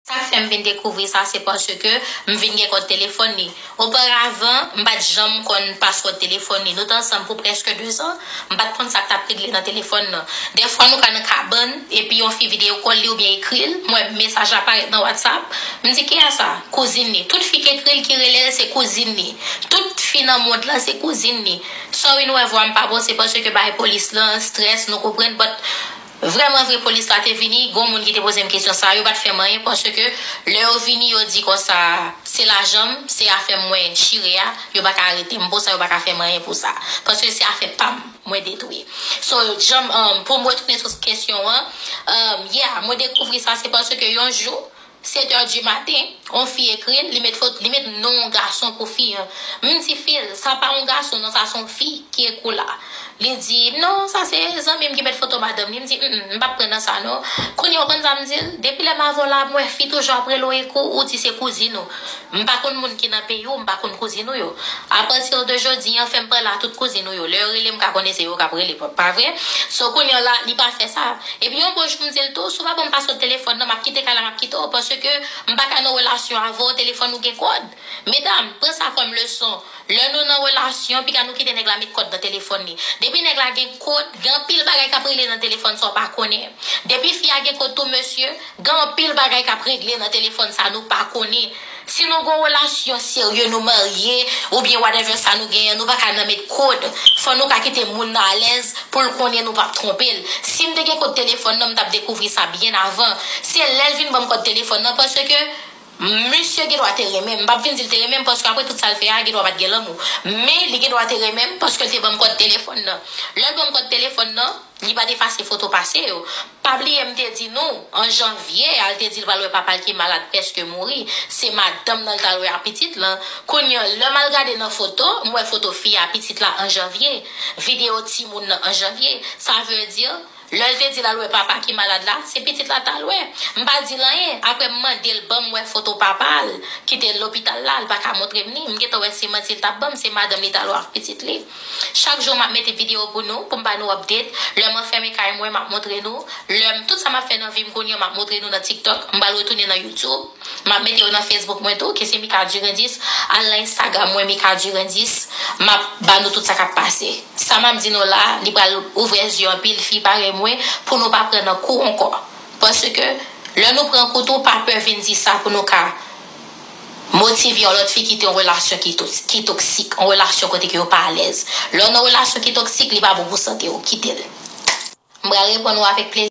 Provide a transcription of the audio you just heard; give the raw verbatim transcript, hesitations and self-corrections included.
Sa k fè m vin dekouvri sa, se paske m vin gen kòd telefòn li. Oparavan, m pa t janm konn paswòd telefòn li. Nou t ansanm pou prèske dezan, m pa t konn sa k t ap regle nan telefòn nan. Dèfwa, nou ka nan kabann, epi yon fi videyo kòl li oubyen ekri l, m wè mesaj la parèt nan WhatsApp, m di, "Kiyès sa?" Kouzin li. Tout fi k ekri l, ki rele l, se kouzin li. Tout fi nan mond lan, se kouzin li. Sorry, nou wè vwa m pa bon, se paske bay polis lan, strès, nou konprann, but vrèman vre, polis la te vini, gon moun ki te poze m kesyon sa, yo pa t fè m anyen, paske lè yo vini, yo di konsa, se lajan m, se afè m mwen chire a, yo pa ka arete m pou sa, yo pa ka fè m anyen pou sa. Paske se afè pa m, mwen detwi. So, jan m, um, pou m retounen sou kesyon an, um, yeah, mwen dekouvri sa, se paske yon jou, sèt è di maten, yon fi ekri l, li met foto, li met non yon gason pou fi an. M di fi l, "Sa pa yon gason, non, sa se yon fi ki ekri w la." Li di, "Non, sa se zanmi m ki met foto madanm li." M di, "Mm, mm, m p ap pran nan sa, non." Kounye a, w konn sa m di l? "Depi lè m avè w la, m wè fi toujou ap rele w ekri w, ou di se kouzin ou." M pa konn moun ki nan peyi w, m pa konn kouzin ou yo. Apati de jodi an, fè m pale a tout kouzin ou yo. Lè yo rele m, m ka konnen se yo k ap rele, pa, pa vre? So, kounye a la, li pa fè sa. Epi yon bon jou, m di l tou, "Si w pa ban m paswòd telefòn nan, m ap kite kay la, m ap kite w, paske m pa ka nan relasyon avè w, telefòn ou gen kòd." Medam, pran sa kòm leson. Lè nou nan relasyon, piga nou kite nèg la met kòd nan telefòn li. Depi nèg la gen kòd, gen anpil bagay k ap regle nan telefòn sa w pa konnen. Depi fi a gen kòd tou, mesye, gen anpil bagay k ap regle nan telefòn sa nou pa konnen. Si nou gon relasyon serye, nou marye, oubyen whatever sa nou genyen, nou pa ka nan met kòd. Fò nou ka kite moun nan alèz pou l konnen nou p ap twonpe l. Si m te gen kòd telefòn nan, m t ap dekouvri sa byen avan. Se lè l vin ban m kòd telefòn nan, paske misye gen dwa te renmen m. M p ap vin di l te renmen m, paske apre tout sa l fè a, gen dwa pa t gen lanmou. Men, li gen dwa te renmen m, paske l te ban m kòd telefòn nan. Lè l ban m kòd telefòn nan, li pa t efase foto pase yo. Pa bliye m te di nou, an janvye a, l te di l pral wè papa l ki malad, prèske mouri. Se madanm nan l t al wè ak pitit lan. Kounye a, lè m al gade nan foto, m wè foto fi a, pitit la an janvye. Videyo timoun nan an janvye. Sa vle di, lè l te di l al wè papa ki malad la, se pitit la t al wè. M pa di l anyen. Apre m mande l ban m wè foto papa l ki te lopital la, l pa ka montre m li. M gentan wè se manti l t ap ban m, se madanm li t al wè ak pitit li. Chak jou m ap mete videyo pou nou, pou m ba nou update. Lè m anfèmen kay mwen, m ap montre nou. Lè m, tout sa m ap fè nan vi m kounye a, m ap montre nou nan TikTok. M pral retounen nan YouTube. M ap mete yo nan Facebook mwen tou, ki se Mika Durandis. Al nan Instagram mwen, Mika Durandis. M ap ba nou tout sa k ap pase. Sa m ap di nou la, li pral ouvè zye anpil fi parèy mwen pou nou pa pran nan kou ankò. Paske lè nou pran kou tou, pa pè vin di sa pou nou ka motive yon lòt fi kite yon relasyon ki to-, ki toksik, yon relasyon kote ke yo pa alèz. Lè w nan relasyon ki toksik, li pa bon pou sante w, kite l. M pral reponn ou avèk plezi.